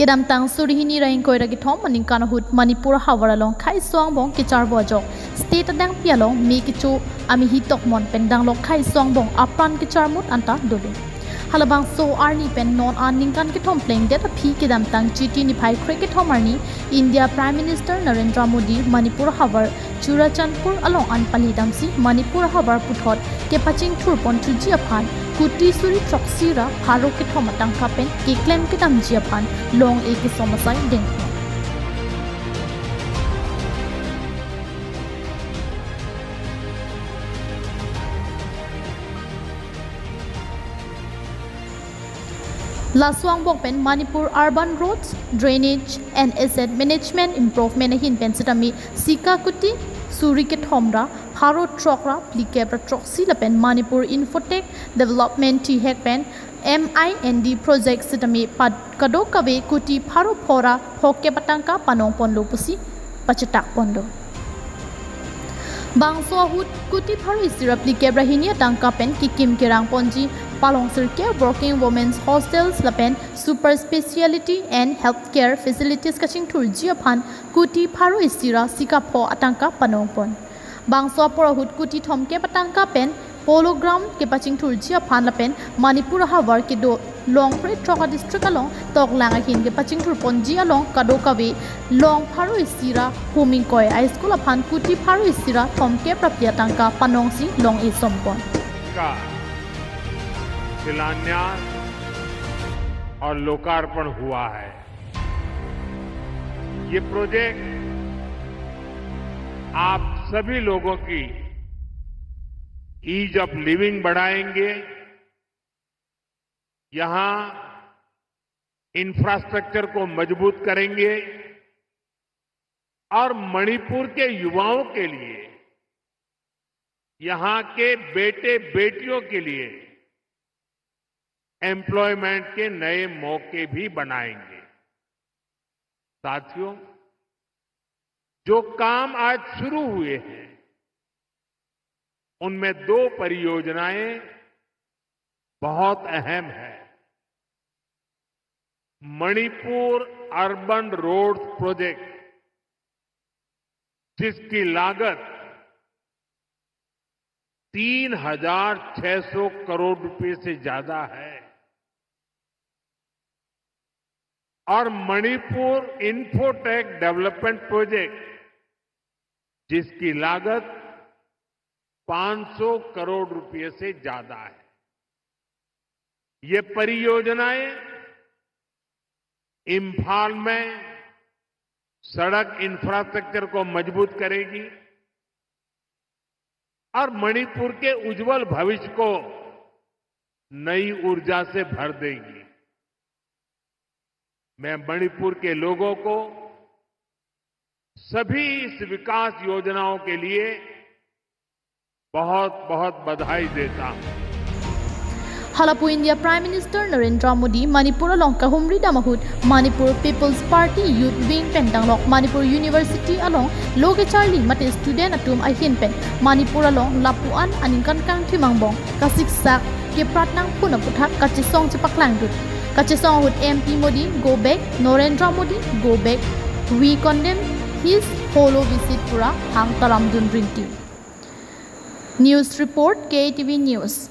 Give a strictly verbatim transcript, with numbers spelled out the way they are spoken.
Kedamtang suri hini ra ingkoi ra kethom aningkan ahut Manipur ahavar along khei aso angbong kecharbo ajok state adangpi along me kecho amehi tokmon pen danglok khei aso angbong apran kecharmut anta dolo. Halabangso arni pen non aningkan kethom plengdet aphi kedamtang Chiti niphai krekethom arni India Prime Minister Narendra Modi Manipur ahavar Churachandpur along an pali damsi Manipur ahavar puthot kepachingthur ponthuji aphan kuti suri throksi ra pharo kethom atangka pen keklem kedamji aphan long-e kesom asai dengpon. Laso angbong pen Manipur Urban Roads, Drainage and Asset Management Improvement ahin pen sitame sika kuti suri kethom ra pharo throk ra phlikep ra throksi lapen Manipur Infotech Development Thihek pen M I N D project sitame pad kadokave kuti pharo pho ra phokep atangka panong ponlo pusi pachetak ponlo. Bangso ahut kuti pharo isi ra phlikep ra hini atangka pen kekim kerang ponji palong sirkep working women's hostels lapen super speciality and healthcare facilities kachingthurji aphan kuti pharo isi ra sika pho atangka panong pon. Bangso apor ahut kuti thomkep atangka pen Polo Ground kepachingthurji aphan lapen Manipur ahavar kedo long krethrok adistrict along toklang ahin kepachingthur ponji along kadokave long pharo isi ra hum ingkoi a-school aphan kuti pharo isi ra thomkep ra phli atangka panongsi long-e som pon. का शिलान्यास और लोकार्पण हुआ है। ये प्रोजेक्ट आप सभी लोगों की ईज ऑफ लिविंग बढ़ाएंगे, यहाँ इंफ्रास्ट्रक्चर को मजबूत करेंगे और मणिपुर के युवाओं के लिए, यहाँ के बेटे बेटियों के लिए एम्प्लॉयमेंट के नए मौके भी बनाएंगे। साथियों, जो काम आज शुरू हुए हैं, उनमें दो परियोजनाएं बहुत अहम है। मणिपुर अर्बन रोड्स प्रोजेक्ट, जिसकी लागत तीन हजार छह सौ करोड़ रुपए से ज्यादा है, और मणिपुर इन्फोटेक डेवलपमेंट प्रोजेक्ट, जिसकी लागत पाँच सौ करोड़ रुपए से ज्यादा है। ये परियोजनाएं इम्फाल में सड़क इंफ्रास्ट्रक्चर को मजबूत करेगी और मणिपुर के उज्जवल भविष्य को नई ऊर्जा से भर देगी। मैं मणिपुर के लोगों को सभी इस विकास योजनाओं के लिए बहुत बहुत बधाई देता हूं। Halapu India Prime Minister Narendra Modi Manipur along kahumri dam ahut Manipur People's Party Youth Wing pen danglok Manipur University along lo kecharli mate student atum ahin pen Manipur along lapu-an aningkan kangthim angbong kasiksak keprat nangpon aphuthak kachesong chepaklangdun. Kachesong ahut M P Modi go back, Narendra Modi go back, we condemn his holo visit pu ra hang taramdun rinti. News report, K T V News.